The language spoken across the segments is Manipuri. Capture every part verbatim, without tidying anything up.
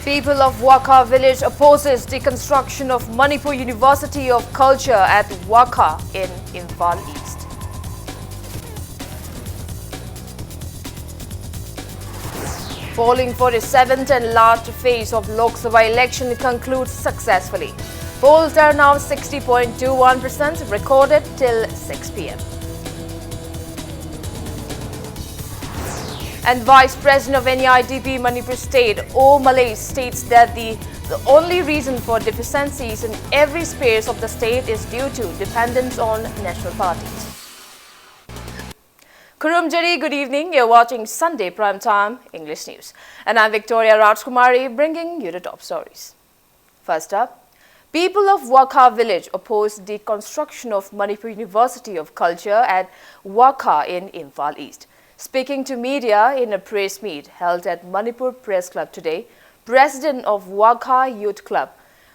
People of Wakha village opposes the construction of Manipur University of Culture at Wakha in Imphal East. Polling for the seventh and last phase of Lok Sabha election concludes successfully. Poll turnout sixty point two one percent recorded till six p m. And Vice President of N E I D P Manipur State, O Malay, states that the, the only reason for deficiencies in every space of the state is due to dependence on national parties. Khurumjari, good evening. You're watching Sunday Prime Time English News. And I'm Victoria Rajkumari, bringing you the top stories. First up, people of Wakha village oppose the construction of Manipur University of Culture at Wakha in Imphal East. Speaking to media in a press meet held at Manipur Press Club today, President of Wakha Youth Club,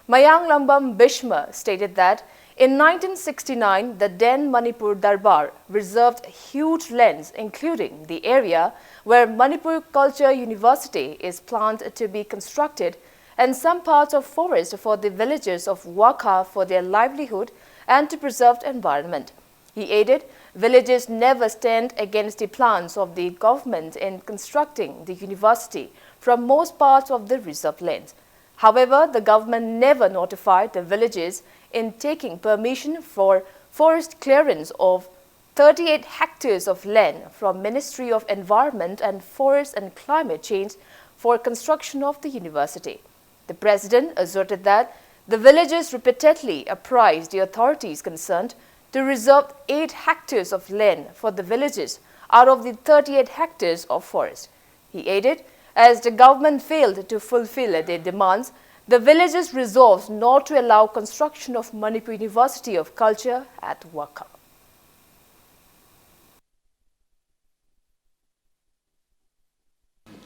Mayang Lambam Bishma, stated that in nineteen sixty-nine, the then Manipur Darbar reserved huge lands, including the area where Manipur Culture University is planned to be constructed, and some parts of forest for the villagers of Wakha for their livelihood and to preserve the environment. He added, villages never stand against the plans of the government in constructing the university from most parts of the reserved lands. However, the government never notified the villages in taking permission for forest clearance of thirty-eight hectares of land from Ministry of Environment and Forest and Climate Change for construction of the university. The president asserted that the villagers repeatedly apprised the authorities concerned to reserve eight hectares of land for the villages out of the thirty-eight hectares of forest. He added, as the government failed to fulfill their demands, the villagers resolved not to allow construction of Manipur University of Culture at Wakha.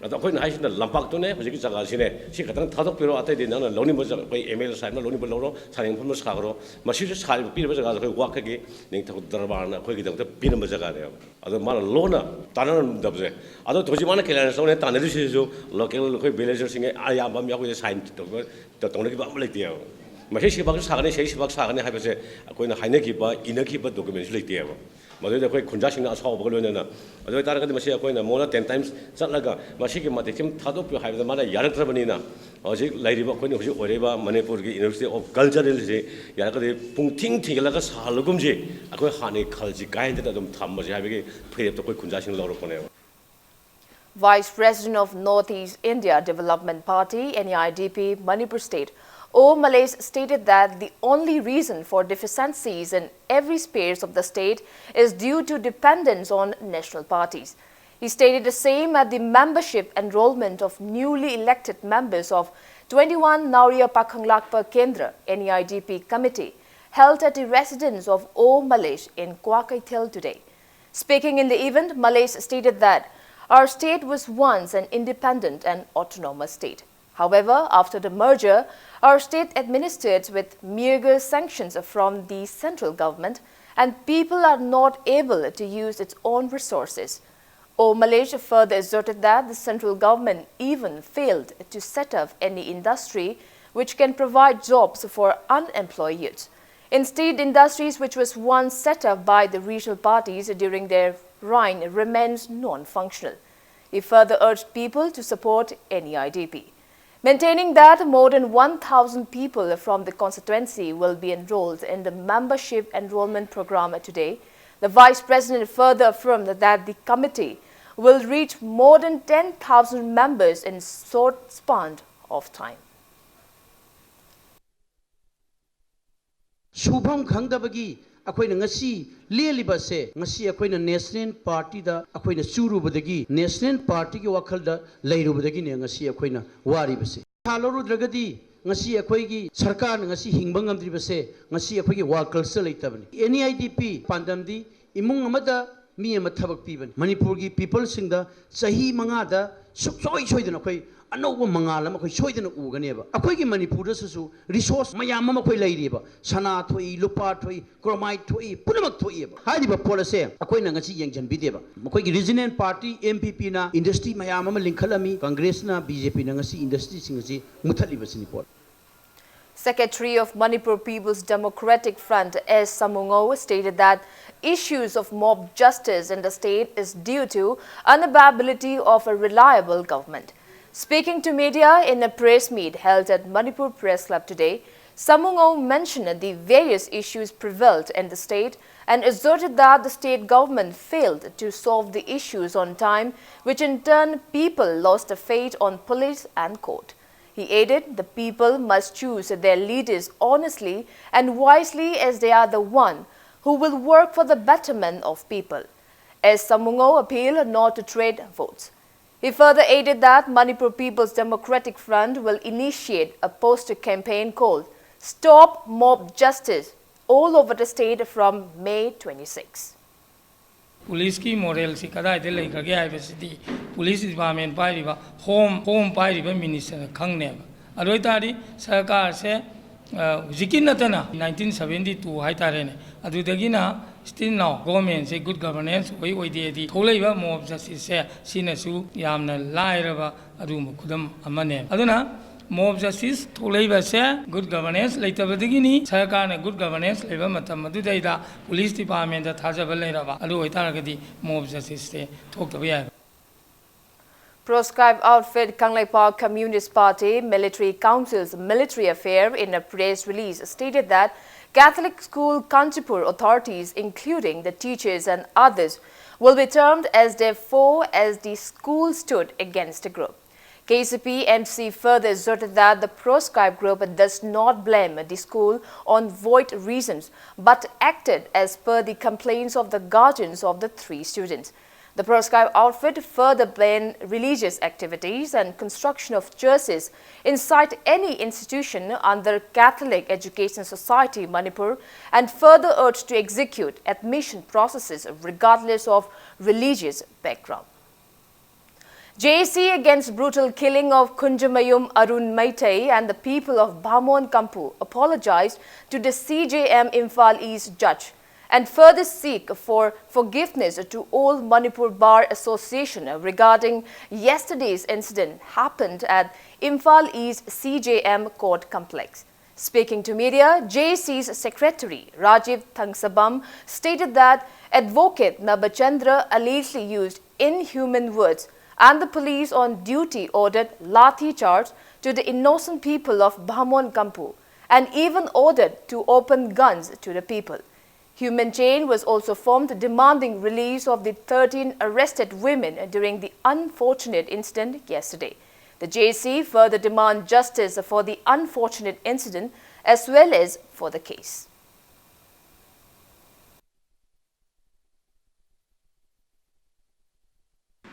ꯑꯗꯣ ꯑꯩꯈꯣꯏꯅ ꯍꯥꯏꯁꯤꯅ ꯂꯝꯄꯥꯛꯇꯨꯅꯦ, ꯍꯧꯖꯤꯛꯀꯤ ꯖꯒꯥꯁꯤꯅꯦ, ꯁꯤ ꯈꯛꯇꯪ ꯊꯥꯗꯣꯛꯄꯤꯔꯣ, ꯑꯇꯩꯗꯤ ꯅꯪꯅ ꯂꯧꯅꯤꯡꯕ ꯖꯒꯥ, ꯑꯩꯈꯣꯏ ꯑꯦꯝ ꯑꯦꯜ ꯑꯦ ꯁꯥꯍꯦꯕꯅ ꯂꯧꯅꯤꯡꯕ ꯂꯧꯔꯣ, ꯁꯥꯅꯤꯡ ꯃꯐꯝꯗ ꯁꯥꯈ꯭ꯔꯣ꯫ ꯃꯁꯤꯁꯨ ꯁꯥꯔꯤꯕ, ꯄꯤꯔꯤꯕ ꯖꯒꯥꯗꯣ ꯑꯩꯈꯣꯏ ꯋꯥꯛꯈꯒꯤ ꯅꯤꯡꯊꯧ ꯗꯔꯕꯥꯔꯅ ꯑꯩꯈꯣꯏꯒꯤꯗꯃꯛꯇ ꯄꯤꯔꯝꯕ ꯖꯒꯥꯅꯦꯕ꯫ ꯑꯗꯣ ꯃꯥꯅ ꯂꯣꯟꯅ ꯇꯥꯟꯅꯔꯝꯗꯕꯁꯦ, ꯑꯗꯣ ꯍꯧꯖꯤꯛ ꯃꯥꯅ clearance ꯂꯧꯅꯦ ꯇꯥꯟꯅꯔꯤꯁꯤꯁꯨ local ꯑꯩꯈꯣꯏ villagerꯁꯤꯡꯒꯤ ꯑꯌꯥꯝꯕ ꯑꯃ ꯌꯥꯎꯕꯁꯦ sign ꯇꯧꯅꯈꯤꯕ ꯑꯃ ꯂꯩꯇꯦꯕ꯫ ꯃꯁꯤ ꯁꯤꯕꯥꯛ ꯁꯥꯒꯅꯤ, ꯁꯤ ꯁꯤꯕꯥꯛ ꯁꯥꯒꯅꯤ ꯍꯥꯏꯕꯁꯦ ꯑꯩꯈꯣꯏꯅ ꯍꯥꯏꯅꯈꯤꯕ, ꯏꯅꯈꯤꯕ documentꯁꯨ ꯂꯩꯇꯦꯕ꯫ ꯃꯗꯨꯗ ꯑꯩꯈꯣꯏ ꯈꯨꯟꯖꯥꯁꯤꯡꯅ ꯑꯁꯥꯎꯕꯒ ꯂꯣꯏꯅꯅ, ꯑꯗꯨ ꯑꯣꯏꯇꯥꯔꯒꯗꯤ ꯃꯁꯤ ꯑꯩꯈꯣꯏꯅ more than ten times ꯆꯠꯂꯒ ꯃꯁꯤꯒꯤ ꯃꯇꯤꯛꯁꯤꯃ ꯊꯥꯗꯣꯛꯄꯤꯌꯨ ꯍꯥꯏꯕꯗ ꯃꯥꯅ ꯌꯥꯔꯛꯇ꯭ꯔꯕꯅꯤꯅ, ꯍꯧꯖꯤꯛ ꯂꯩꯔꯤꯕ ꯑꯩꯈꯣꯏꯅ ꯍꯧꯖꯤꯛ ꯑꯣꯏꯔꯤꯕ ꯃꯅꯤꯄꯨꯔꯒꯤ University of Cultural ꯁꯤ ꯌꯥꯔꯒꯗꯤ ꯄꯨꯡꯊꯤꯡ ꯊꯤꯡꯒꯠꯂꯒ ꯁꯥꯍꯜꯂꯒꯨꯝꯁꯤ, ꯑꯩꯈꯣꯏ ꯍꯥꯟꯅꯒꯤ ꯈꯜꯁꯤ ꯀꯥꯏꯍꯟꯗꯅ ꯑꯗꯨꯝ ꯊꯝꯃꯁꯤ ꯍꯥꯏꯕꯒꯤ ꯐꯤꯔꯦꯞꯇꯣ ꯑꯩꯈꯣꯏ ꯈꯨꯟꯖꯥꯁꯤꯡꯅ ꯂꯧꯔꯛꯄꯅꯦꯕ꯫ Vice President of Northeast India Development Party, N E I D P, Manipur State, O Malesh stated that the only reason for deficiencies in every space of the state is due to dependence on national parties. He stated the same at the membership enrollment of newly elected members of twenty-one Nauriya Pakhang Lakpa Kendra, N E I D P, committee held at the residence of O Malesh in Kwakeithel today. Speaking in the event, Malesh stated that our state was once an independent and autonomous state. However, after the merger, our state administered with meagre sanctions from the central government, and people are not able to use its own resources. O Malesh further asserted that the central government even failed to set up any industry which can provide jobs for unemployed youths. Instead, industries which was once set up by the regional parties during their reign remains non-functional. He further urged people to support N E I D P. Maintaining that more than one thousand people from the constituency will be enrolled in the membership enrollment program today, the Vice President further affirmed that the committee will reach more than ten thousand members in short span of time. ꯁꯨꯐꯝ ꯈꯪꯗꯕꯒꯤ ꯑꯩꯈꯣꯏꯅ ꯉꯁꯤ ꯂꯦꯜꯂꯤꯕꯁꯦ, ꯉꯁꯤ ꯑꯩꯈꯣꯏꯅ ꯅꯦꯁꯅꯦꯜ ꯄꯥꯔꯇꯤꯗ ꯑꯩꯈꯣꯏꯅ ꯆꯨꯔꯨꯕꯗꯒꯤ, ꯅꯦꯁꯅꯦꯜ ꯄꯥꯔꯇꯤꯒꯤ ꯋꯥꯈꯜꯗ ꯂꯩꯔꯨꯕꯗꯒꯤꯅꯦ ꯉꯁꯤ ꯑꯩꯈꯣꯏꯅ ꯋꯥꯔꯤꯕꯁꯦ꯫ ꯄꯩꯁꯥ ꯂꯧꯔꯨꯗ꯭ꯔꯒꯗꯤ ꯉꯁꯤ ꯑꯩꯈꯣꯏꯒꯤ ꯁꯔꯀꯥꯔꯅ ꯉꯁꯤ ꯍꯤꯡꯕ ꯉꯝꯗ꯭ꯔꯤꯕꯁꯦ ꯉꯁꯤ ꯑꯩꯈꯣꯏꯒꯤ ꯋꯥꯔꯀꯔꯁꯇ ꯂꯩꯇꯕꯅꯤ꯫ ꯑꯦꯟ ꯏ ꯑꯥꯏ ꯗꯤ ꯄꯤ ꯄꯥꯟꯗꯝꯗꯤ ꯏꯃꯨꯡ ꯑꯃꯗ ꯃꯤ ꯑꯃ ꯊꯕꯛ ꯄꯤꯕꯅꯤ꯫ ꯃꯅꯤꯄꯨꯔꯒꯤ peopleꯁꯤꯡꯗ ꯆꯍꯤ ꯃꯉꯥꯗ ꯁꯨꯛꯁꯣꯏ ꯁꯣꯏꯗꯅ ꯑꯩꯈꯣꯏ ꯑꯅꯧꯕ ꯃꯉꯥꯜ ꯑꯃ ꯑꯩꯈꯣꯏ ꯁꯣꯏꯗꯅ ꯎꯒꯅꯦꯕ꯫ ꯑꯩꯈꯣꯏꯒꯤ ꯃꯅꯤꯄꯨꯔꯗꯁꯨ resource ꯃꯌꯥꯝ ꯑꯃ ꯑꯩꯈꯣꯏ ꯂꯩꯔꯤꯕ꯫ ꯁꯅꯥ ꯊꯣꯛꯏ, ꯂꯨꯄꯥ ꯊꯣꯛꯏ, chromite ꯊꯣꯛꯏ, ꯄꯨꯝꯅꯃꯛ ꯊꯣꯛꯏꯕ꯫ ꯍꯥꯏꯔꯤꯕ ꯄꯣꯠ ꯑꯁꯦ ꯑꯩꯈꯣꯏꯅ ꯉꯁꯤ ꯌꯦꯡꯁꯤꯟꯕꯤꯗꯦꯕ꯫ ꯃꯈꯣꯏꯒꯤ regional party NPPꯅ industry ꯃꯌꯥꯝ ꯑꯃ ꯂꯤꯡꯈꯠꯂꯝꯃꯤ, Congressꯅ, BJPꯅ ꯉꯁꯤ industryꯁꯤꯡ ꯑꯁꯤ ꯃꯨꯊꯠꯂꯤꯕꯁꯤꯅꯤ ꯄꯣꯠ꯫ Secretary of Manipur People's Democratic Front S Samungho stated that issues of mob justice in the state is due to unavailability of a reliable government. Speaking to media in a press meet held at Manipur Press Club today, Samungho mentioned the various issues prevalent in the state and asserted that the state government failed to solve the issues on time, which in turn people lost the faith on police and court. He added, the people must choose their leaders honestly and wisely, as they are the one who will work for the betterment of people. S Samungho appealed not to trade votes. He further added that Manipur People's Democratic Front will initiate a poster campaign called Stop Mob Justice all over the state from May twenty-six. Policeꯀꯤ moralꯁꯤ ꯀꯗꯥꯏꯗ ꯂꯩꯈ꯭ꯔꯒꯦ ꯍꯥꯏꯕꯁꯤꯗꯤ police department ꯄꯥꯏꯔꯤꯕ, home, home ꯄꯥꯏꯔꯤꯕ ministerꯅ ꯈꯪꯅꯦꯕ꯫ ꯑꯗꯨ ꯑꯣꯏꯇꯥꯔꯗꯤ ꯁꯔꯀꯥꯔꯁꯦ, ꯑ, ꯍꯧꯖꯤꯛꯀꯤ ꯅꯠꯇꯅ nineteen seventy two ꯍꯥꯏꯇꯥꯔꯦꯅꯦ, ꯑꯗꯨꯗꯒꯤꯅ still now governmentꯁꯦ good governance ꯑꯣꯏ ꯑꯣꯏꯗꯦꯗꯤ ꯊꯣꯛꯂꯛꯏꯕ mob justiceꯁꯦ ꯁꯤꯅꯁꯨ ꯌꯥꯝꯅ ꯂꯥꯏꯔꯕ ꯑꯗꯨꯒꯨꯝꯕ ꯈꯨꯗꯝ ꯑꯃꯅꯦ꯫ ꯑꯗꯨꯅ mob justice ꯊꯣꯛꯂꯛꯏꯕꯁꯦ good governance ꯂꯩꯇꯕꯗꯒꯤꯅꯤ꯫ ꯁꯔꯀꯥꯔꯅ good governance ꯂꯩꯕ ꯃꯇꯝ ꯑꯗꯨꯗꯩꯗ police departmentꯇ ꯊꯥꯖꯕ ꯂꯩꯔꯕ ꯑꯗꯨ ꯑꯣꯏꯇꯥꯔꯒꯗꯤ mob justiceꯁꯦ ꯊꯣꯛꯇꯕ ꯌꯥꯏ꯫ Proscribed outfit Kangleipak Communist Party Military Council's military affair in a press release stated that Catholic school Kanchipur authorities, including the teachers and others, will be termed as their foe as the school stood against the group. KCP MC further asserted that the proscribed group does not blame the school on void reasons, but acted as per the complaints of the guardians of the three students. The proscribed outfit further ban religious activities and construction of churches inside any institution under Catholic Education Society Manipur and further urged to execute admission processes regardless of religious background. J A C against brutal killing of Kunjamayum Arun Meitei and the people of Bamon Kampu apologized to the C J M Imphal East judge and further seek for forgiveness to all Manipur Bar Association regarding yesterday's incident happened at Imphal East C J M court complex. Speaking to media, J A C's secretary Rajiv Thangsabam stated that Advocate Nabachandra allegedly used inhuman words and the police on duty ordered lathi charge to the innocent people of Bamon Kampu and even ordered to open guns to the people. Human chain was also formed demanding release of the thirteen arrested women during the unfortunate incident yesterday. The J A C further demand justice for the unfortunate incident as well as for the case.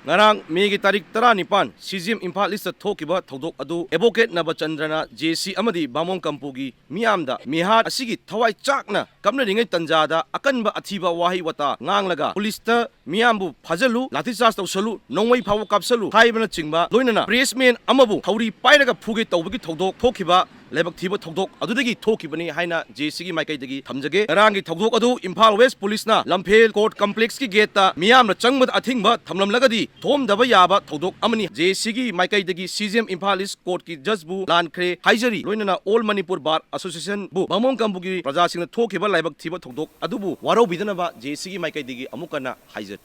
ꯉꯔꯥꯡ ꯃꯦꯒꯤ ꯇꯥꯔꯤꯛ ꯇꯔꯥꯅꯤꯄꯥꯟ C G M Imphal east ꯊꯣꯛꯈꯤꯕ ꯊꯧꯗꯣꯛ ꯑꯗꯨ ꯑꯦꯗꯚꯣꯀꯦꯠ ꯅꯕꯆꯟꯗ꯭ꯔꯅ ꯖꯦ ꯁꯤ ꯑꯃꯗꯤ ꯕꯥꯃꯣꯟ ꯀꯝꯄꯨꯒꯤ ꯃꯤꯌꯥꯝꯗ ꯃꯤꯍꯥꯠ ꯑꯁꯤꯒꯤ ꯊꯋꯥꯏ ꯆꯥꯛꯅ ꯀꯞꯅꯔꯤꯉꯩ ꯇꯟꯖꯥꯗ ꯑꯀꯟꯕ ꯑꯊꯤꯕ ꯋꯥꯍꯩ ꯋꯥꯇꯥ ꯉꯥꯡꯂꯒ ꯄꯨꯂꯤꯁꯇ ꯃꯤꯌꯥꯝꯕꯨ ꯐꯥꯖꯜꯂꯨ, ꯂꯥꯊꯤꯆꯥꯔꯖ ꯇꯧꯁꯜꯂꯨ, ꯅꯣꯡꯃꯩ ꯐꯥꯎꯕ ꯀꯥꯞꯁꯜꯂꯨ ꯍꯥꯏꯕꯅꯆꯤꯡꯕ, ꯂꯣꯏꯅꯅ ꯄ꯭ꯔꯦꯁꯃꯦꯟ ꯑꯃꯕꯨ ꯊꯧꯔꯤ ꯄꯥꯏꯔꯒ ꯐꯨꯒꯦ ꯇꯧꯕꯒꯤ ꯊꯧꯗꯣꯛ ꯊꯣꯛꯈꯤꯕ ꯂꯥꯏꯕꯛ ꯊꯤꯕ ꯊꯧꯗꯣꯛ ꯑꯗꯨꯗꯒꯤ ꯊꯣꯛꯈꯤꯕꯅꯤ ꯍꯥꯏꯅ ꯖꯦ ꯁꯤꯒꯤ ꯃꯥꯏꯀꯩꯗꯒꯤ ꯊꯝꯖꯒꯦ꯫ ꯉꯔꯥꯡꯒꯤ ꯊꯧꯗꯣꯛ ꯑꯗꯨ ꯏꯝꯐꯥꯜ ꯋꯦꯁ ꯄꯨꯂꯤꯁꯅ ꯂꯝꯐꯦꯜ ꯀꯣꯔꯠ ꯀꯝꯄ꯭ꯂꯦꯛꯁꯀꯤ ꯒꯦꯠꯇ ꯃꯤꯌꯥꯝꯅ ꯆꯪꯕꯗ ꯑꯊꯤꯡꯕ ꯊꯝꯂꯝꯂꯒꯗꯤ ꯊꯣꯛꯑꯝꯗꯕ ꯌꯥꯕ ꯊꯧꯗꯣꯛ ꯑꯃꯅꯤ꯫ ꯖꯦ ꯁꯤꯒꯤ ꯃꯥꯏꯀꯩꯗꯒꯤ ꯁꯤ ꯖꯤ ꯑꯦꯝ ꯏꯝꯐꯥꯜ ꯏꯁ ꯀꯣꯔꯠꯀꯤ ꯖꯖꯕꯨ ꯂꯥꯟꯈ꯭ꯔꯦ ꯍꯥꯏꯖꯔꯤ꯫ ꯂꯣꯏꯅꯅ ꯑꯣꯜ ꯃꯅꯤꯄꯨꯔ ꯕꯥꯔ ꯑꯦꯁꯣꯁꯤꯌꯦꯁꯟꯕꯨ ꯕꯥꯃꯣꯟ ꯀꯝꯄꯨꯒꯤ ꯄ꯭ꯔꯖꯥꯁꯤꯡꯅ ꯊꯣꯛꯈꯤꯕ ꯂꯥꯏꯕꯛ ꯊꯤꯕ ꯊꯧꯗꯣꯛ ꯑꯗꯨꯕꯨ ꯋꯥꯔꯧꯕꯤꯗꯅꯕ ꯖꯦ ꯁꯤꯒꯤ ꯃꯥꯏꯀꯩꯗꯒꯤ ꯑꯃꯨꯛ ꯍꯟꯅ ꯍꯥꯏꯖꯔꯤ꯫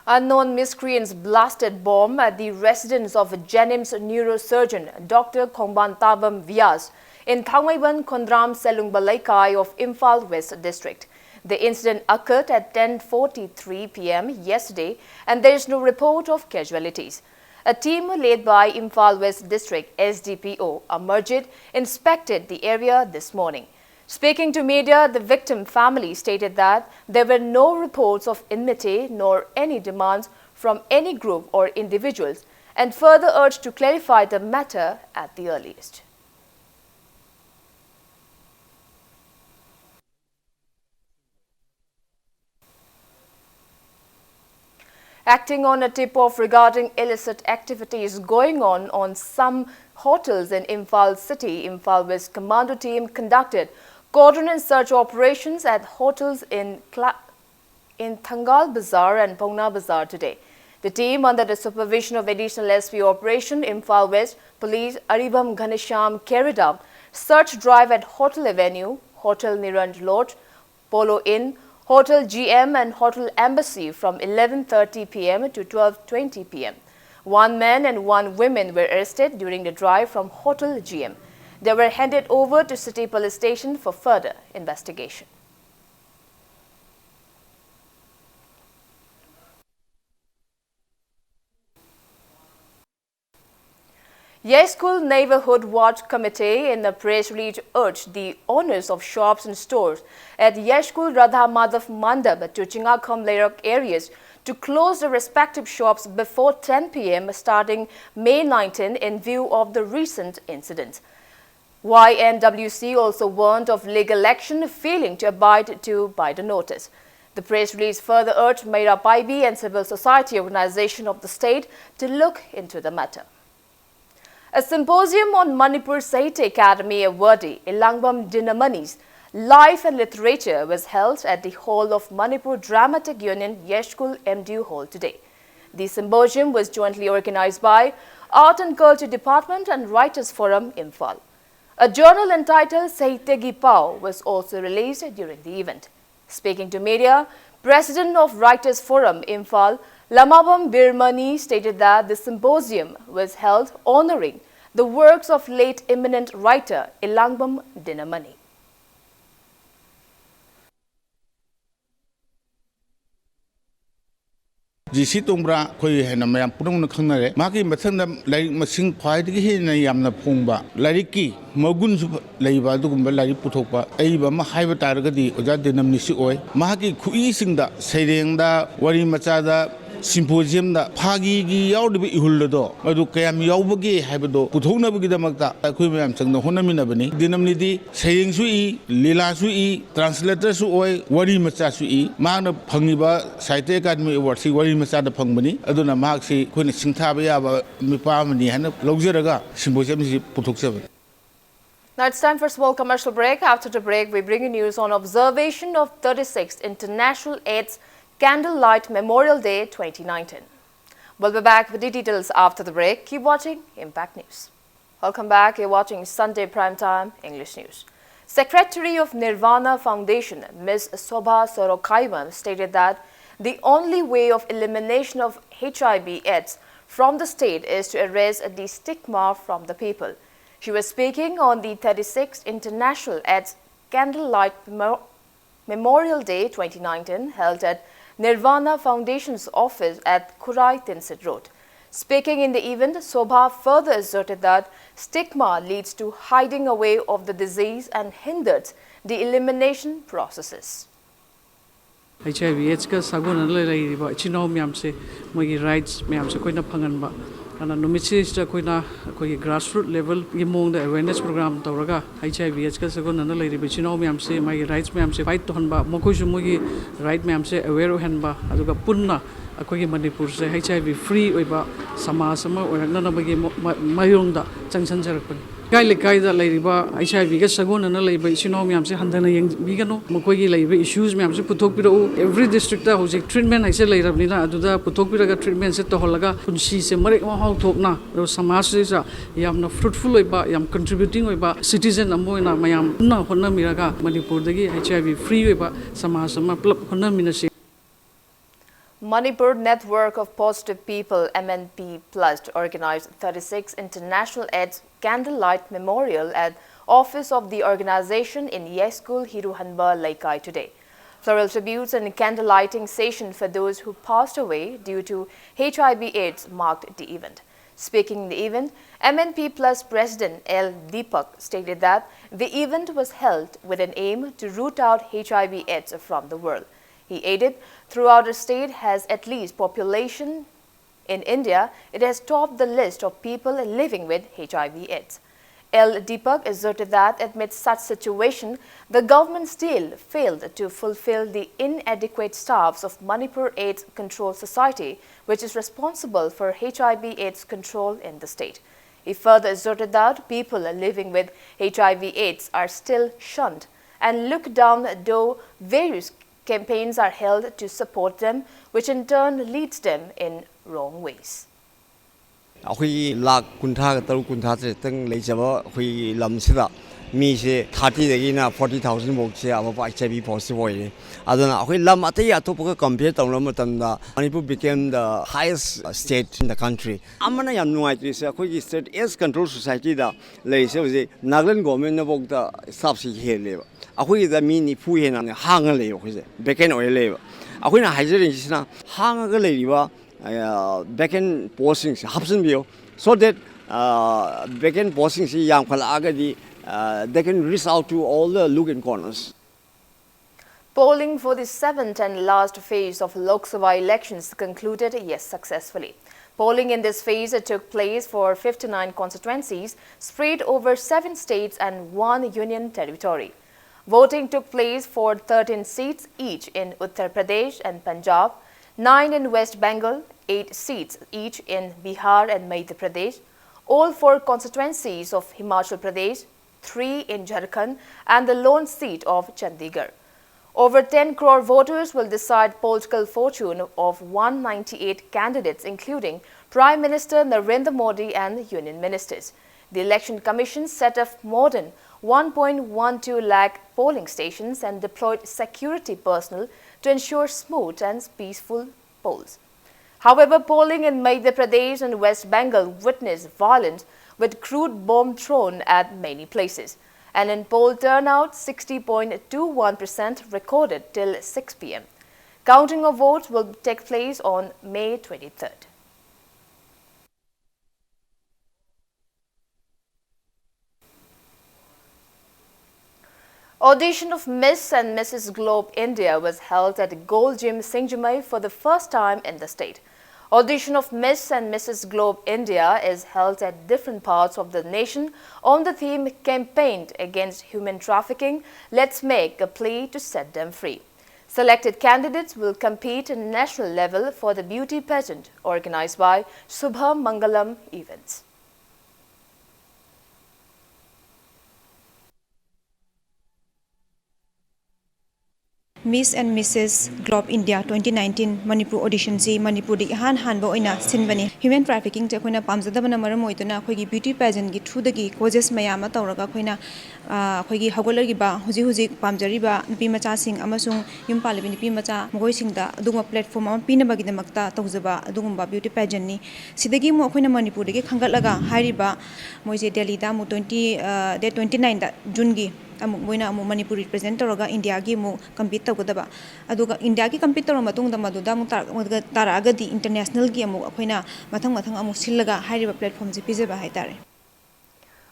Unknown miscreants blasted bomb at the residence of Jennings neurosurgeon Doctor Khongban Tabam Vyas in Thangmeiban Khondram Selungba Leikai of Imphal West District. The incident occurred at ten forty-three p m yesterday and there is no report of casualties. A team led by Imphal West District S D P O Amarjit inspected the area this morning. Speaking to media, the victim family stated that there were no reports of enmity nor any demands from any group or individuals, and further urged to clarify the matter at the earliest. Acting on a tip-off regarding illicit activities going on on some hotels in Imphal city, Imphal West Commando team conducted cordon and search operations at hotels in Cla- in Thangal Bazar and Paona Bazar today. The team, under the supervision of Additional S P Operation Imphal West Police Aribam Ghanshyam, carried out search drive at Hotel Avenue, Hotel Niranj Lodge, Polo Inn, Hotel G M and Hotel Embassy from eleven thirty p m to twelve twenty p m. One man and one woman were arrested during the drive from Hotel G M. They were handed over to City Police Station for further investigation. Yeshkul Neighborhood Watch Committee in a press release urged the owners of shops and stores at Yeshkul Radha Madhav Mandap to Chingakham Leirak areas to close their respective shops before ten p m starting May nineteen in view of the recent incidents. Y N W C also warned of legal action failing to abide to by the notice. The press release further urged Meira Paibi and civil society organization of the state to look into the matter. A symposium on Manipur Sahitya Academy awardee Elangbam Dinamani's life and literature was held at the hall of Manipur Dramatic Union, Yeshkul M D U Hall today. The symposium was jointly organized by Art and Culture Department and Writers Forum, Imphal. A journal entitled Sahitya Ki Paw was also released during the event. Speaking to media, President of Writers Forum, Imphal, Lamabam Birmani, stated that the symposium was held honoring the works of late eminent writer Elangbam Dinamani. G C Tongbra ꯑꯩꯈꯣꯏ ꯍꯥꯏꯅ ꯃꯌꯥꯝ ꯄꯨꯝꯅꯃꯛꯅ ꯈꯪꯅꯔꯦ꯫ ꯃꯍꯥꯛꯀꯤ ꯃꯊꯪꯗ ꯂꯥꯏꯔꯤꯛ ꯃꯁꯤꯡ ꯈ꯭ꯋꯥꯏꯗꯒꯤ ꯍꯦꯟꯅ ꯌꯥꯝꯅ ꯐꯣꯡꯕ, ꯂꯥꯏꯔꯤꯛꯀꯤ ꯃꯒꯨꯟꯁꯨ ꯂꯩꯕ ꯑꯗꯨꯒꯨꯝꯕ ꯂꯥꯏꯔꯤꯛ ꯄꯨꯊꯣꯛꯄ ꯑꯏꯕ ꯑꯃ ꯍꯥꯏꯕ ꯇꯥꯔꯒꯗꯤ ꯑꯣꯖꯥ ꯗꯤꯅꯝꯅꯤꯁꯤ ꯑꯣꯏ꯫ ꯃꯍꯥꯛꯀꯤ ꯈꯨꯏꯁꯤꯡꯗ, ꯁꯩꯔꯦꯡꯗ, ꯋꯥꯔꯤ ꯃꯆꯥꯗ, ꯁꯤꯝꯄꯣꯖꯤꯌꯝꯗ ꯐꯥꯒꯤꯒꯤ ꯌꯥꯎꯔꯤꯕ ꯏꯍꯨꯜ ꯑꯗꯣ ꯃꯗꯨ ꯀꯌꯥꯝ ꯌꯥꯎꯕꯒꯦ ꯍꯥꯏꯕꯗꯣ ꯄꯨꯊꯣꯛꯅꯕꯒꯤꯗꯃꯛꯇ ꯑꯩꯈꯣꯏ ꯃꯌꯥꯝ ꯆꯪꯗ ꯍꯣꯠꯅꯃꯤꯟꯅꯕꯅꯤ꯫ ꯗꯤꯅꯝꯅꯤꯗꯤ ꯁꯩꯔꯦꯡꯁꯨ ꯏ, ꯂꯤꯂꯥꯁꯨ ꯏ, ꯇ꯭ꯔꯥꯟꯁꯂꯦꯇꯔꯁꯨ ꯑꯣꯏ, ꯋꯥꯔꯤ ꯃꯆꯥꯁꯨ ꯏ꯫ ꯃꯍꯥꯛꯅ ꯐꯪꯉꯤꯕ ꯁꯥꯍꯤꯇ꯭ꯌ ꯑꯦꯀꯥꯗꯃꯤ ꯑꯦꯋꯥꯔꯗꯁꯤ ꯋꯥꯔꯤ ꯃꯆꯥꯗ ꯐꯪꯕꯅꯤ꯫ ꯑꯗꯨꯅ ꯃꯍꯥꯛꯁꯤ ꯑꯩꯈꯣꯏꯅ ꯁꯤꯡꯊꯥꯕ ꯌꯥꯕ ꯃꯤꯄꯥ ꯑꯃꯅꯤ ꯍꯥꯏꯅ ꯂꯧꯖꯔꯒ ꯁꯤꯝꯄꯣꯖꯤꯌꯝꯁꯤ ꯄꯨꯊꯣꯛꯆꯕꯅꯤ꯫ Now it's time for a small commercial break. After the break, we bring you news on observation of thirty-sixth International AIDS Candlelight Memorial Day twenty nineteen. We'll be back with the details after the break. Keep watching Impact News. Welcome back. You're watching Sunday Prime Time English News. Secretary of Nirvana Foundation, Miss Sobha Sorokaimam, stated that the only way of elimination of H I V AIDS from the state is to erase the stigma from the people. She was speaking on the thirty-sixth International AIDS Candlelight Memo- Memorial Day twenty nineteen, held at Nirvana Foundation's office at Khurai Tinsit Road. Speaking in the event, Sobha further asserted that stigma leads to hiding away of the disease and hinders the elimination processes. H I V AIDS ꯀ ꯁꯥꯒꯣꯟꯅꯅ ꯂꯩꯔꯤꯕ ꯏꯆꯤꯟ ꯏꯅꯥꯎ ꯃꯌꯥꯝꯁꯦ, ꯃꯣꯏꯒꯤ ꯔꯥꯏꯠꯁ ꯃꯌꯥꯝꯁꯦ ꯑꯩꯈꯣꯏꯅ ꯐꯪꯍꯟꯕ꯫ ꯑꯗꯨꯅ ꯅꯨꯃꯤꯠꯁꯤꯗꯩꯁꯤꯗ ꯑꯩꯈꯣꯏꯅ ꯑꯩꯈꯣꯏꯒꯤ ꯒ꯭ꯔꯥꯁꯔꯨꯠ ꯂꯦꯚꯦꯜꯒꯤ ꯃꯑꯣꯡꯗ ꯑꯦꯋꯦꯔꯅꯦꯁ ꯄ꯭ꯔꯣꯒ꯭ꯔꯥꯝ ꯇꯧꯔꯒ, H I V AIDS ꯀ ꯁꯥꯒꯣꯟꯅꯅ ꯂꯩꯔꯤꯕ ꯏꯆꯤꯟ ꯏꯅꯥꯎ ꯃꯌꯥꯝꯁꯦ, ꯃꯥꯒꯤ ꯔꯥꯏꯠꯁ ꯃꯌꯥꯝꯁꯦ ꯐꯥꯏꯠ ꯇꯧꯍꯟꯕ, ꯃꯈꯣꯏꯁꯨ ꯃꯣꯏꯒꯤ ꯔꯥꯏꯠ ꯃꯌꯥꯝꯁꯦ ꯑꯦꯋꯦꯔ ꯑꯣꯏꯍꯟꯕ, ꯑꯗꯨꯒ ꯄꯨꯟꯅ ꯑꯩꯈꯣꯏꯒꯤ ꯃꯅꯤꯄꯨꯔꯁꯦ H I V free ꯑꯣꯏꯕ ꯁꯃꯥꯖ ꯑꯃ ꯑꯣꯏꯔꯛꯅꯅꯕꯒꯤ ꯃ- ꯃ- ꯃꯥꯏꯔꯣꯝꯗ ꯆꯪꯁꯤꯟꯖꯔꯛꯄꯅꯤ꯫ ꯂꯩꯀꯥꯏ ꯂꯩꯀꯥꯏꯗ ꯂꯩꯔꯤꯕ H I V ꯒ ꯁꯥꯒꯣꯟꯅꯅ ꯂꯩꯕ ꯏꯆꯤꯟ ꯏꯅꯥꯎ ꯃꯌꯥꯝꯁꯦ ꯍꯟꯊꯅ ꯌꯦꯡꯕꯤꯒꯅꯨ꯫ ꯃꯈꯣꯏꯒꯤ ꯂꯩꯔꯤꯕ ꯏꯁꯨꯁ ꯃꯌꯥꯝꯁꯦ ꯄꯨꯊꯣꯛꯄꯤꯔꯛꯎ꯫ Every district ꯇ ꯍꯧꯖꯤꯛ ꯇ꯭ꯔꯤꯠꯃꯦꯟ ꯍꯥꯏꯁꯦ ꯂꯩꯔꯕꯅꯤꯅ, ꯑꯗꯨꯗ ꯄꯨꯊꯣꯛꯄꯤꯔꯒ ꯇ꯭ꯔꯤꯠꯃꯦꯟꯁꯦ ꯇꯧꯍꯜꯂꯒ ꯄꯨꯟꯁꯤꯁꯦ ꯃꯔꯦꯛ ꯃꯍꯥꯎ ꯊꯣꯛꯅ, ꯑꯗꯨꯒ ꯁꯃꯥꯖꯁꯤꯗ ꯌꯥꯝꯅ ꯐ꯭ꯔꯨꯠꯐꯨꯜ ꯑꯣꯏꯕ, ꯌꯥꯝ ꯀꯟꯇ꯭ꯔꯤꯕ꯭ꯌꯨꯇꯤꯡ ꯑꯣꯏꯕ ꯁꯤꯇꯤꯖꯟ ꯑꯃ ꯑꯣꯏꯅ ꯃꯌꯥꯝ ꯄꯨꯟꯅ ꯍꯣꯠꯅꯃꯤꯔꯒ ꯃꯅꯤꯄꯨꯔꯗꯒꯤ H I V free ꯑꯣꯏꯕ ꯁꯃꯥꯖ ꯑꯃ ꯄꯨꯂꯞ ꯍꯣꯠꯅꯃꯤꯟꯅꯁꯤ꯫ Manipur Network of Positive People, M N P Plus, organized thirty-sixth International AIDS Candlelight Memorial at office of the organization in Yaskul Hiruhanba Leikai today. Floral tributes and candle lighting session for those who passed away due to H I V AIDS marked the event. Speaking in the event, M N P Plus President L Deepak stated that the event was held with an aim to root out H I V AIDS from the world. He added, throughout the state has at least population in India, it has topped the list of people living with H I V AIDS. L Deepak asserted that amid such situation, the government still failed to fulfill the inadequate staffs of Manipur AIDS Control Society, which is responsible for H I V AIDS control in the state. He further asserted that people living with H I V AIDS are still shunned and looked down, though various campaigns are held to support them, which in turn leads them in wrong ways. ꯑꯩꯈꯣꯏꯒꯤ ꯂꯥꯛ ꯀꯨꯟꯊ꯭ꯔꯥꯒ ꯇꯔꯨꯛ ꯀꯨꯟꯊ꯭ꯔꯥ ꯇꯔꯦꯠꯇꯪ ꯂꯩꯖꯕ ꯑꯩꯈꯣꯏꯒꯤ ꯂꯝꯁꯤꯗ ꯃꯤꯁꯦ ꯊꯥꯔꯇꯤꯗꯒꯤꯅ ꯐꯣꯔꯇꯤ ꯊꯥꯎꯖꯟ ꯐꯥꯎꯁꯦ ꯑꯃ ꯑꯩꯆ ꯑꯥꯏ ꯚꯤ ꯄꯣꯖꯤꯇꯤꯚ ꯑꯣꯏꯔꯦ꯫ ꯑꯗꯨꯅ ꯑꯩꯈꯣꯏ ꯂꯝ ꯑꯇꯩ ꯑꯇꯣꯞꯄꯒ ꯀꯝꯄꯤꯌꯔ ꯇꯧꯅꯕ ꯃꯇꯝꯗ Manipur became the highest state in the country. ꯑꯃꯅ ꯌꯥꯝ ꯅꯨꯡꯉꯥꯏꯇ꯭ꯔꯤꯁꯦ ꯑꯩꯈꯣꯏꯒꯤ ꯁ꯭ꯇꯦꯠ ꯑꯦꯁ ꯀꯟꯇ꯭ꯔꯣꯜ ꯁꯣꯁꯥꯏꯇꯤꯗ ꯂꯩꯔꯤꯁꯦ ꯍꯧꯖꯤꯛ ꯅꯥꯒꯥꯂꯦꯟ ꯒꯣꯔꯃꯦꯟꯅꯐꯥꯎꯗ ꯁ꯭ꯇꯥꯐꯁꯤ ꯍꯦꯜꯂꯦꯕ꯫ ꯑꯩꯈꯣꯏꯒꯤꯗ ꯃꯤ ꯅꯤꯐꯨ ꯍꯦꯟꯅ ꯍꯥꯡꯉ ꯂꯩꯌꯦꯕ ꯑꯩꯈꯣꯏꯁꯦ, ꯚꯦꯀꯦꯟ ꯑꯣꯏꯔ ꯂꯩꯌꯦꯕ꯫ ꯑꯩꯈꯣꯏꯅ ꯍꯥꯏꯖꯔꯤꯁꯤꯅ ꯍꯥꯡꯉꯒ ꯂꯩꯔꯤꯕ ꯚꯦꯀꯦꯟ ꯄꯣꯁꯁꯤꯡꯁꯦ ꯍꯥꯞꯆꯤꯟꯕꯤꯌꯨ, so that ꯚꯦꯀꯦꯟ ꯄꯣꯁꯁꯤꯡꯁꯤ ꯌꯥꯝꯈꯠꯂꯛꯑꯒꯗꯤ they can reach out to all the nook and corners. Polling for the seventh and last phase of Lok Sabha elections concluded, yes, successfully. Polling in this phase took place for fifty-nine constituencies spread over seven states and one union territory. Voting took place for thirteen seats each in Uttar Pradesh and Punjab, nine in West Bengal, eight seats each in Bihar and Madhya Pradesh, all four constituencies of Himachal Pradesh, three in Jharkhand, and the lone seat of Chandigarh. Over ten crore voters will decide political fortune of one ninety-eight candidates, including Prime Minister Narendra Modi and union ministers. The Election Commission set up more than one point one two lakh polling stations and deployed security personnel to ensure smooth and peaceful polls. However, polling in Madhya Pradesh and West Bengal witnessed violence, with crude bomb thrown at many places. And in poll turnout, sixty point two one percent recorded till six p m. Counting of votes will take place on May twenty-third. Audition of Miss and Missus Globe India was held at Gold Gym, Singjamei for the first time in the state. Audition of Miss and Missus Globe India is held at different parts of the nation on the theme Campaign Against Human Trafficking, Let's Make a Plea to Set Them Free. Selected candidates will compete at national level for the beauty pageant organized by Subha Mangalam Events. Miss and Missus Globe India twenty nineteen Manipur audition ꯁꯤ ꯃꯅꯤꯄꯨꯔꯗ ꯏꯍꯥꯟ ꯍꯥꯟꯕ ꯑꯣꯏꯅ ꯁꯤꯟꯕꯅꯤ꯫ Human trafficking ꯁꯦ ꯑꯩꯈꯣꯏꯅ ꯄꯥꯝꯖꯗꯕꯅ ꯃꯔꯝ ꯑꯣꯏꯗꯨꯅ ꯑꯩꯈꯣꯏꯒꯤ beauty pageant ꯀꯤ through ꯗꯒꯤ causes ꯃꯌꯥꯝ ꯑꯃ ꯇꯧꯔꯒ ꯑꯩꯈꯣꯏꯅ, ꯑ, ꯑꯩꯈꯣꯏꯒꯤ ꯍꯧꯒꯠꯂꯛꯂꯤꯕ, ꯍꯧꯖꯤꯛ ꯍꯧꯖꯤꯛ ꯄꯥꯝꯖꯔꯤꯕ ꯅꯨꯄꯤ ꯃꯆꯥꯁꯤꯡ ꯑꯃꯁꯨꯡ ꯌꯨꯝ ꯄꯥꯜꯂꯤꯕ ꯅꯨꯄꯤ ꯃꯆꯥ ꯃꯈꯣꯏꯁꯤꯡꯗ ꯑꯗꯨꯒꯨꯝꯕ platform ꯑꯃ ꯄꯤꯅꯕꯒꯤꯗꯃꯛꯇ ꯇꯧꯖꯕ ꯑꯗꯨꯒꯨꯝꯕ beauty pageant ꯅꯤ꯫ ꯁꯤꯗꯒꯤ ꯑꯃꯨꯛ ꯑꯩꯈꯣꯏꯅ ꯃꯅꯤꯄꯨꯔꯗꯒꯤ ꯈꯟꯒꯠꯂꯒ ꯍꯥꯏꯔꯤꯕ ꯃꯣꯏꯁꯦ ꯗꯦꯜꯂꯤꯗ ꯑꯃꯨꯛ twenty, ꯑ, date twenty nine ꯗ, June ꯒꯤ ꯑꯃꯨꯛ ꯃꯣꯏꯅ ꯑꯃꯨꯛ ꯃꯅꯤꯄꯨꯔ represent ꯇꯧꯔꯒ India ꯒꯤ ꯑꯃꯨꯛ compete ꯇꯧꯒꯗꯕ꯫ ꯑꯗꯨꯒ India ꯒꯤ compete ꯇꯧꯔ ꯃꯇꯨꯡꯗ ꯃꯗꯨꯗ ꯑꯃꯨꯛ ꯇꯥꯔꯛ-, ꯇꯥꯔꯛꯑꯒꯗꯤ international ꯒꯤ ꯑꯃꯨꯛ ꯑꯩꯈꯣꯏꯅ ꯃꯊꯪ ꯃꯊꯪ ꯑꯃꯨꯛ ꯁꯤꯜꯂꯒ ꯍꯥꯏꯔꯤꯕ platform ꯁꯦ ꯄꯤꯖꯕ ꯍꯥꯏꯇꯥꯔꯦ꯫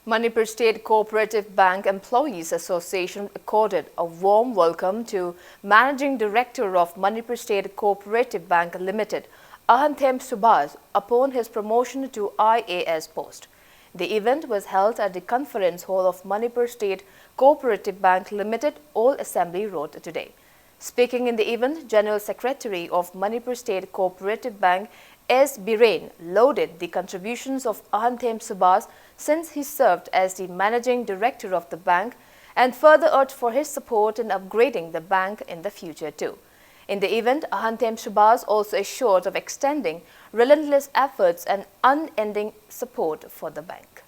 Manipur State Cooperative Bank Employees Association accorded a warm welcome to Managing Director of Manipur State Cooperative Bank Limited, Ahanthem Subhas, upon his promotion to I A S post. The event was held at the conference hall of Manipur State Cooperative Bank Limited, Old Assembly Road, today. Speaking in the event, General Secretary of Manipur State Cooperative Bank, S Biren, lauded the contributions of Ahanthem Subhas since he served as the Managing Director of the bank and further urged for his support in upgrading the bank in the future too. In the event, Ahanthem Subhas also assured of extending relentless efforts and unending support for the bank.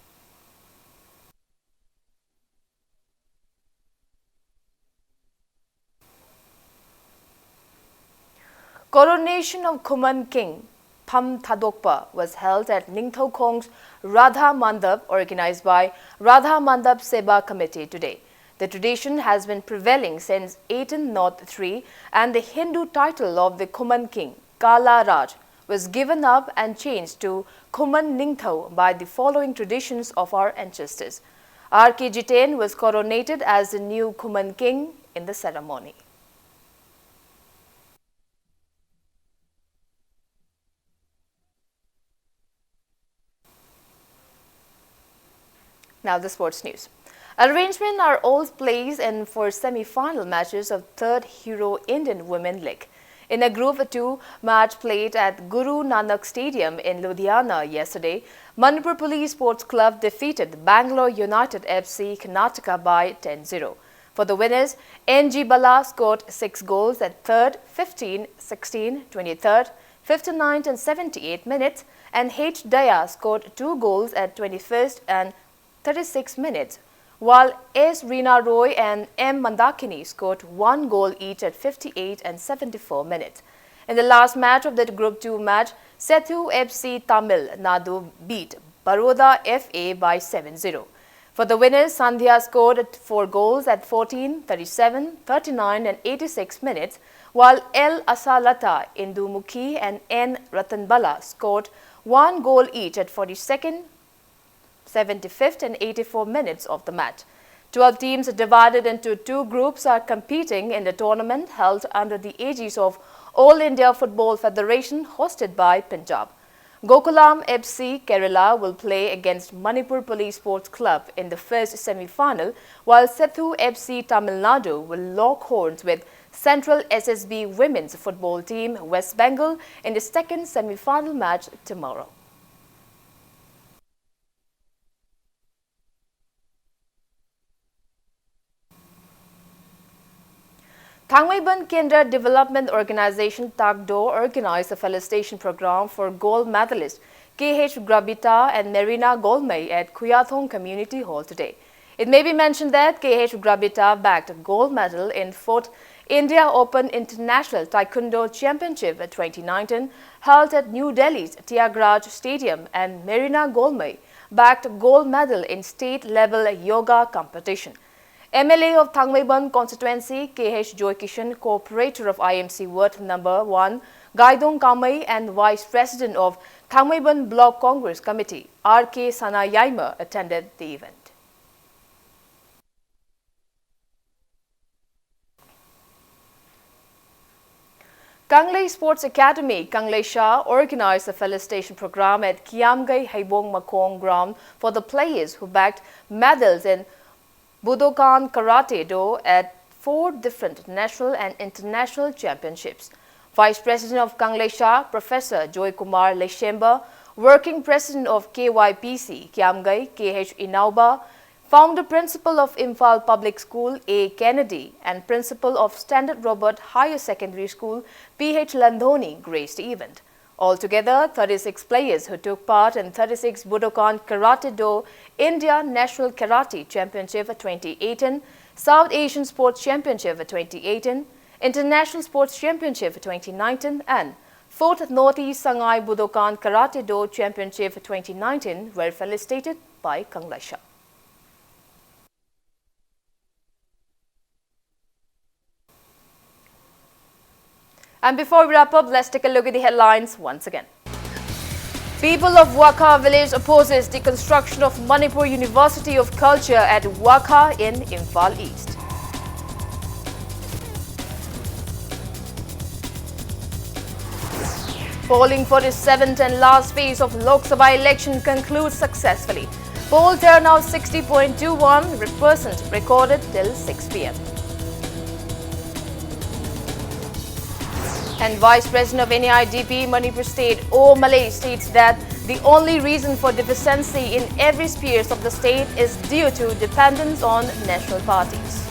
Coronation of Khuman King. Pham Thadokpa was held at Ningthoukhong's Radha Mandap, organized by Radha Mandap Seba Committee today. The tradition has been prevailing since eighteen oh three, and the Hindu title of the Khuman king, Kala Raj, was given up and changed to Khuman Ningthou by the following traditions of our ancestors. R K Jiten was coronated as the new Khuman king in the ceremony. Now the sports news. Arrangement are all plays and for semi-final matches of third Hero Indian Women League. In a Group two match played at Guru Nanak Stadium in Ludhiana yesterday, Manipur Police Sports Club defeated Bangalore United F C Karnataka by ten zero. For the winners, N G Bala scored six goals at third, fifteen, sixteen, twenty-third, fifty-ninth and seventy-eighth minutes, and H Daya scored two goals at twenty-first and thirty-sixth minutes, while S Rina Roy and M Mandakini scored one goal each at fifty-eight and seventy-four minutes. In the last match of that Group two match, Sethu F C Tamil Nadu beat Baroda F A by seven zero. For the winners, Sandhya scored four goals at fourteen, thirty-seven, thirty-nine and eighty-six minutes, while L Asalata Indumukhi and N Ratanbala scored one goal each at forty-second, seventy-fifth and eighty-four minutes of the match. Twelve teams divided into two groups are competing in the tournament held under the aegis of All India Football Federation, hosted by Punjab. Gokulam F C Kerala will play against Manipur Police Sports Club in the first semi-final, while Sethu F C Tamil Nadu will lock horns with Central S S B women's football team West Bengal in the second semi-final match tomorrow. Thangmeiban Kendra Development Organization, TAKDO, organized a felicitation program for gold medalist K H Grabita and Marina Golmei at Khuyathong Community Hall today. It may be mentioned that K H Grabita bagged a gold medal in fourth India Open International Taekwondo Championship twenty nineteen, held at New Delhi's Tyagaraja Stadium, and Marina Golmay bagged gold medal in state-level yoga competition. M L A of Thangmeiban constituency, K H Joykishan, co-operator of I M C Ward number one, Gaidong Kamei, and Vice President of Thangmeiban Block Congress Committee, R K Sanayaima, attended the event. Kanglei Sports Academy, Kangleisha, organized a felicitation program at Kiamgei Heibong Makong ground for the players who bagged medals in Budokan Karate Do at four different national and international championships. Vice President of Kangleisha, Professor Joy Kumar Leishemba, Working President of K Y P C Kiamgei, K H Inauba, Founder Principal of Imphal Public School, A Kennedy, and Principal of Standard Robert Higher Secondary School, P H Landhoni, graced the event. Altogether, thirty-six players who took part in thirty-six Budokan Karate Do India National Karate Championship twenty eighteen, South Asian Sports Championship twenty eighteen, International Sports Championship twenty nineteen, and fourth Northeast Sangai Budokan Karate Do Championship twenty nineteen were felicitated by Kangleisha. And before we wrap up, let's take a look at the headlines once again. People of Wakha village opposes the construction of Manipur University of Culture at Wakha in Imphal East. Polling for the seventh and last phase of Lok Sabha election concludes successfully. Poll turnout sixty point two one percent recorded till six p m. And Vice President of N A I D P Manipur State, O Malay, states that the only reason for deficiency in every spheres of the state is due to dependence on national parties.